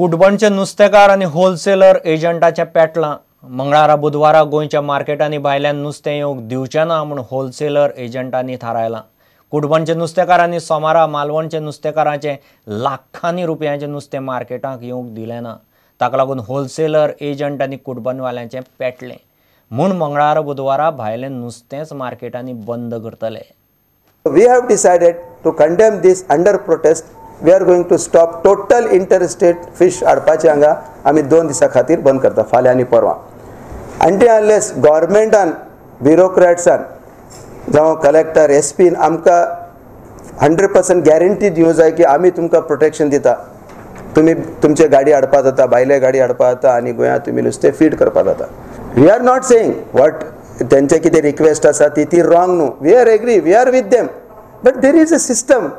कुटबणचे नुस्तेकार आनी होलसेलर एजंटाचे पेटलां. मंगळारा बुधवारा गोंयच्या मार्केटांनी भायल्यान नुस्तें येवंक दिवचें ना म्हूण होलसेलर एजंटांनी थारायलां. कुटबणचे नुस्तेकारांनी सोमारा मालवणचे नुस्तेकारांचें लाखांनी रुपयांचें नुस्तें मार्केटाक येवंक दिलें ना. ताका लागून होलसेलर एजंट आनी कुटबणवाल्यांचें पेटलें म्हूण मंगळारा बुधवारा भायलें नुस्तेंच मार्केटांनी बंद करतले. We have decided to condemn this under protest. We are going to stop total interstate fish हाडपाचे हांगा आमी 2 दिसां खातीर बंद करता, फाल्यां आनी परवां. आनी अनलेस गव्हर्मेंटान, ब्युरोक्रॅट्सान जावं कलेक्टर, एस पीन आमकां 100% गॅरंटी दिवंक जाय की आमी तुमकां प्रोटेक्शन दिता, तुमी तुमचे गाडी हाडपा जाता, भायले गाडी हाडपा जाता आनी गोंयांत तुमी नुस्तें फीड करपा जाता. We are not saying what तेंचे कितें रिक्वेस्ट आसा ती रॉंग न्हू. We are agree, we are with them, but there is a system.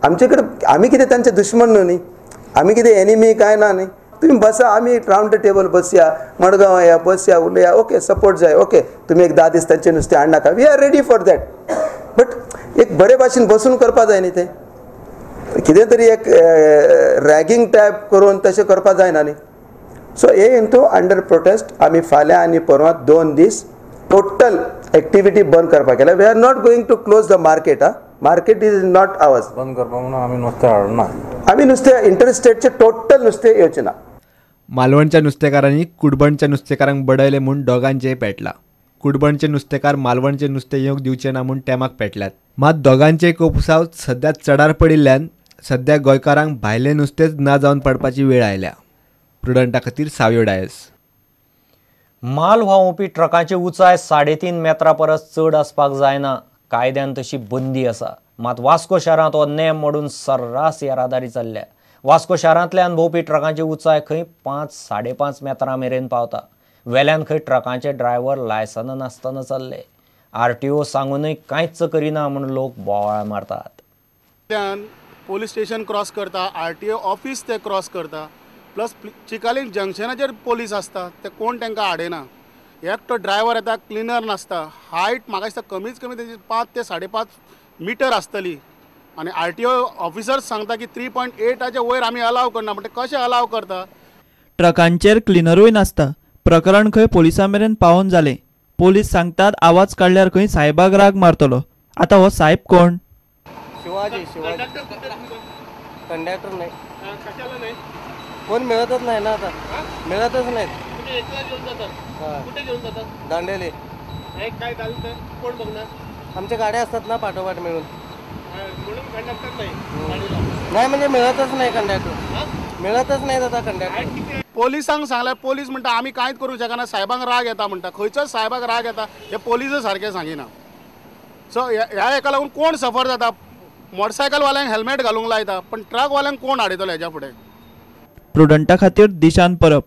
आमचे कडेन आमी कितें तांचे दुश्मन न्हू न्ही, आमी कितें एनिमी कांय ना न्ही. तुमी बसा, आमी रावंड the table बसया, मडगांव या बसया, उलया, ओके सपोर्ट जाय, ओके तुमी एक 10 दीस तांचें नुस्तें हाडनाका, we are ready for that, but एक बरे भाशेन बसून करपा जाय न्ही. तें कितें तरी एक रॅगिंग टायप करून तशें करपा जायना न्ही. सो हे हितून अंडर प्रोटेस्ट आमी फाल्यां आनी परवां 2 दीस टोटल एक्टिविटी बंद करपाक केल्या. We are not going to close the market. Ah, market is not ours. बंद करपाक म्हणून आमी नुस्तें हाडना, आमी नुस्तें इंटरस्टेटचें टोटल नुस्तें येवचें ना. मालवणच्या नुस्तेकारांनी कुडबणच्या नुस्तेकारांक बडयले म्हूण दोगांचेय पेटला. कुडबणचे नुस्तेकार मालवणचे नुस्तें येवंक दिवचे ना म्हूण तेमाक पेटल्यात. मात दोगांचेय कोपुसांव सद्या चडार पडिल्ल्यान सद्या गोंयकारांक भायलें नुस्तेंच ना जावन पडपाची वेळ आयल्या. प्रुडंटा खातीर सावयो डायस. माल व्हांवोवपी ट्रकांची उंचाय 3.5 मेत्रां परस चड आसपाक जायना. कायद्यान तशी बंदी आसा. मात वास्को शारांत हो नेम मोडून सर्रास येरादारी चल्ल्या. वास्को शारांतल्यान भोंवपी ट्रकांची उंचाय खंय 5 5.5 मेत्रां मेरेन पावता. वेल्यान खंय ट्रकांचे ड्रायव्हर लायसन्स नासतना चल्ले. आरटीओ सांगूनय कांयच करिना म्हूण लोक बोवाळ मारतात. पोलीस स्टेशन क्रॉस करता, आरटीओ ऑफिस ते क्रॉस करता, प्लस चिकाली जंक्शनाचेर पोलीस आसता, ते कोण तांकां आडयना. एकटो ड्रायव्हर येता, क्लिनर नासता. हायट म्हाका दिसता कमीच कमी तेजी 5 ते 5.5 मिटर आसतली आनी आरटीओ ऑफिसर्स सांगता की 3.8 वयर आमी अलाव करना, म्हणटा कशें अलाव करता? ट्रकांचेर क्लिनरूय नासता. प्रकरण खंय पोलिसां मेरेन पावोवन जालें. पोलीस सांगतात आवाज काडल्यार खंय सायबाक राग मारतलो. आतां हो सायब कोण? शिवाजी. शिवाजी कंडक्टर नाही, कोण मिळतच नाही ना, आता मिळतच नाहीत. दांडेली काय झालं कोण बघणार? आमच्या गाड्या असतात ना पाठोपाठ मिळून, कंडक्टर नाही नाही म्हणजे मिळतच नाही कंडक्टर, मिळतच नाही आता कंडक्टर. पोलिसांक सांगल्यार पोलीस म्हणटा आमी कांयच करूंक शकना, साहेबांक राग येता म्हणटा. खंयचोच साहेबाक राग येता हे पोलिसच सारकें सांगिना. सो ह्या हेका लागून कोण सफर जाता? मोटरसायकलवाल्यांक हेल्मेट घालूंक लायता, पण ट्रकवाल्यांक कोण हाडयतलो हेज्या फुडें? प्रुडंटा खातीर दिशान परब.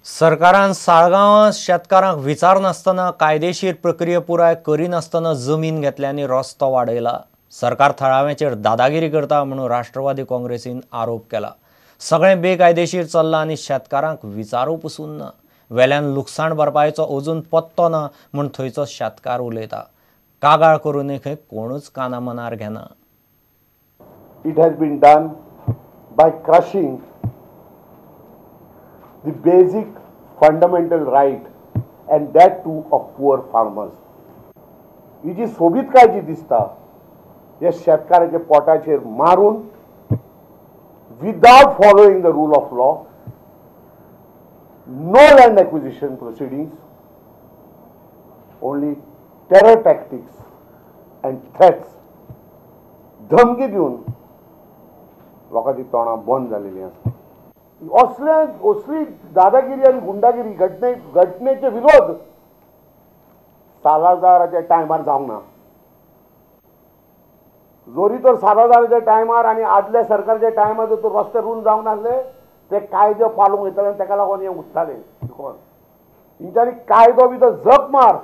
सरकारान साळगांवां शेतकारांक विचारनासतना कायदेशीर प्रक्रिया पुराय करिनासतना जमीन घेतल्या आनी रस्तो वाडयला. सरकार थळाव्यांचेर दादागिरी करता म्हणून राष्ट्रवादी काँग्रेसीन आरोप केला. सगळें बेकायदेशीर चल्लां आनी शेतकारांक विचारू पसून ना. वेल्यान लुकसाण भरपायेचो अजून पत्तो ना म्हूण थंयचो शेतकार उलयता. कागाळ करूनय खंय कोणूच काना मनार घेना. It has been done by crushing the basic fundamental right and that too of poor farmers. ही जी सोबीतकाय जी दिसता हे शेतकाराच्या पोटाचेर मारून without following the rule of law, no land acquisition proceedings, only terror tactics and threats, धमकी दिवन लोकांची तोंडां बंद जालेली आसा. असले असली दादागिरी आनी गुंडागिरी घटनेचे विरोध सालाझाराच्या टायमार जावंक ना. जोरी तर सालाझाराच्या टायमार आनी आदल्या सरकारच्या टायमार जर तर रस्ते रूल जावंक नासले ते कायदे पाळूंक वयताले आनी ताका लागून हें उठताले. देखून तेंच्यांनी कायदो बी तो जप मार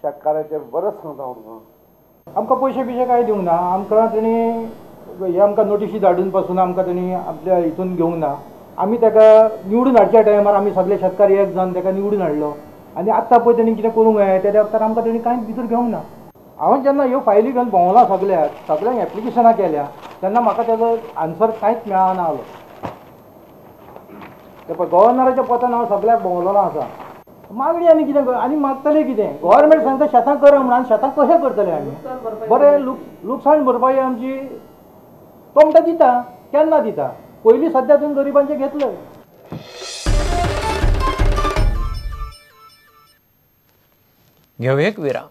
शेतकाराचेर बरेंच सांगता हांव. आमकां पयशे बिशे कांय दिवंक ना. आमकां तेणी हे आमकां नोटिशी धाडून पासून आमकां तेणी आपल्या हितून घेवंक ना. आमी ताका निवडून हाडच्या टायमार आमी सगळे शेतकार एक जावन ताका निवडून हाडलो आनी आतां पळय तेणी कितें करूंक जाय त्या वखतार आमकां तेणी कांयच भितर घेवंक ना. हांवें जेन्ना ह्यो फायली घेवन भोंवला सगल्याक, सगल्यांक एप्लिकेशनां केल्या तेन्ना म्हाका तेजो आन्सर कांयच मेळना आलो. ते पळय गव्हर्नराच्या पोतान हांव सगल्याक भोंवलोलो आसा. मागणी आनी कितें आनी मागतले कितें? गव्हर्मेंट सांगता शेतां करा म्हणून, आनी शेतां कशें करतले आमी? बरें लुकसाण भरपाई आमची तो म्हणटा दिता, केन्ना दिता? पयलीं सद्या तुवें गरिबांचें घेतलें. घेवया एक विराम.